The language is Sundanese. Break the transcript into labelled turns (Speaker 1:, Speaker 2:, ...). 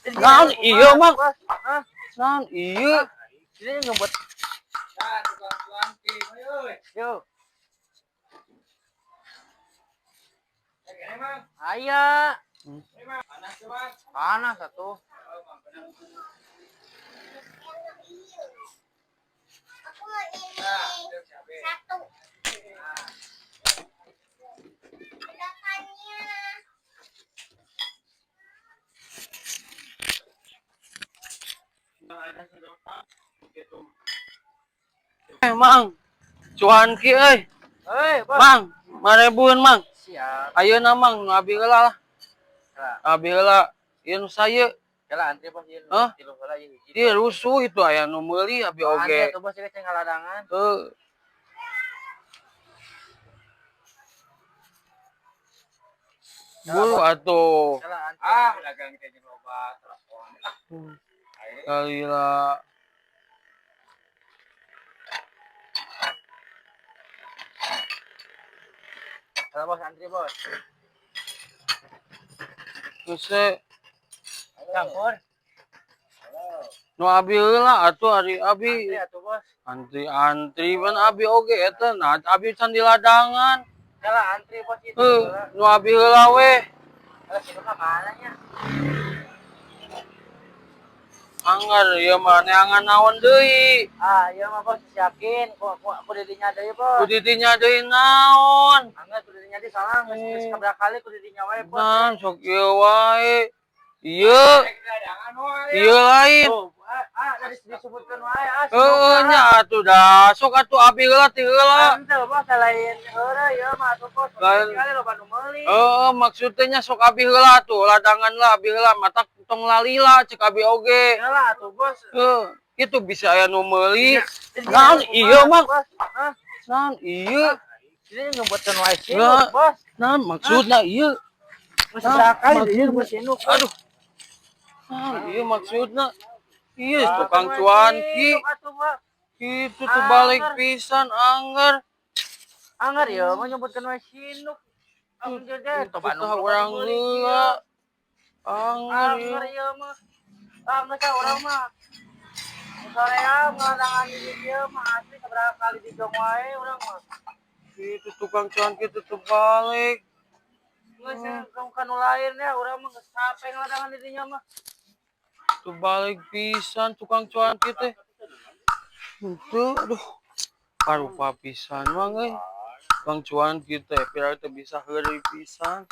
Speaker 1: Naon ieu, Mang?
Speaker 2: Hah?
Speaker 1: Naon ieu?
Speaker 2: Ini nyumput. Yo. Aya. Panas atuh.
Speaker 3: Aku mau ini satu. Sedotannya.
Speaker 1: Eh, Mang. Cuanki euy.
Speaker 2: Hei, bos.
Speaker 1: Mang, marebueun, Mang.
Speaker 2: Siap.
Speaker 1: Ayeuna, Mang, nu abi heula lah.
Speaker 2: Kela,
Speaker 1: Abi heula. Ieu nu saye.
Speaker 2: Kela antri, bos, ieu.
Speaker 1: Hah?
Speaker 2: Tilu heula ieu hiji.
Speaker 1: Ieu rusuh itu aya nu meuli abi
Speaker 2: Antri
Speaker 1: oge.
Speaker 2: atuh, bos, ieu ceng ngaladangan.
Speaker 1: Heuh. Buru atuh.
Speaker 2: Kela antri.
Speaker 4: Ah, dagang teh jeung loba telepon.
Speaker 1: Kalila.
Speaker 2: Kela, bos, antri, bos.
Speaker 1: Geus we.
Speaker 2: Campur.
Speaker 1: Nu abi heula atuh ari abi.
Speaker 2: Antri atuh, bos.
Speaker 1: Antri-antri pan abi oge eta nah abi can di ladangan.
Speaker 2: Kela antri, bos, ieu.
Speaker 1: Heuh, nu abi heula we.
Speaker 2: Kela si ka mana nya?
Speaker 1: Anggar ieu mah neangan naon deui.
Speaker 2: Ah, ieu mah, bos, yakin ku ku ku didinya deui, bos.
Speaker 1: Ku didinya deui naon?
Speaker 2: Anggar ku didinya deui salah geus geus sabaraha kali ku didinya wae, bos.
Speaker 1: Nah, sok ieu wae. Ieu, ieu lain.
Speaker 2: Tuh, ah, dari disebutkeun wae, ah.
Speaker 1: Heueuh nya atuh dah, sok atuh abi heula ti heula.
Speaker 2: Henteu, bos, lain heureuy ieu mah atuh, bos.
Speaker 1: Lain.
Speaker 2: Kali loba nu meuli.
Speaker 1: Heeh, maksudnya sok abi heula tuh, ladangan lah abi heula, matak tong lalila cek abi oge.
Speaker 2: Heula atuh, bos.
Speaker 1: Heuh, kitu bisa aya nu meuli. Naon ieu, Mang?
Speaker 2: Bos. Hah?
Speaker 1: Naon ieu?
Speaker 2: Ini nyebutkeun wae
Speaker 1: Ya.
Speaker 2: sinuk, bos.
Speaker 1: Naon maksudna ieu?
Speaker 2: Geus sabaraha kali ieu bos sinuk.
Speaker 1: Aduh. Naon ieu maksudna? Ieu tukang cuanki.
Speaker 2: Atuh, Bos.
Speaker 1: Kitu tuh balik
Speaker 2: Angger.
Speaker 1: Pisan angger.
Speaker 2: Anggar ieu mah nyebutkeun wae sinuk. Angger deh, toba nu
Speaker 1: Kita urang heula. Angger ieu.
Speaker 2: Angger ieu mah. Angger ka urang mah. Sorea ngaladangan di dieu mah asli sabaraha kali dijong wae urang mah.
Speaker 1: Kitu tukang cuanki tuh balik.
Speaker 2: Geus ka nu lain ya urang mah geus capek ngaladangan di dinya mah.
Speaker 1: Tuh balik pisan tukang cuanki teh. Henteu, aduh. Karupa pisan mah euy. Tukang cuanki teh pira teh bisa heureuy pisan.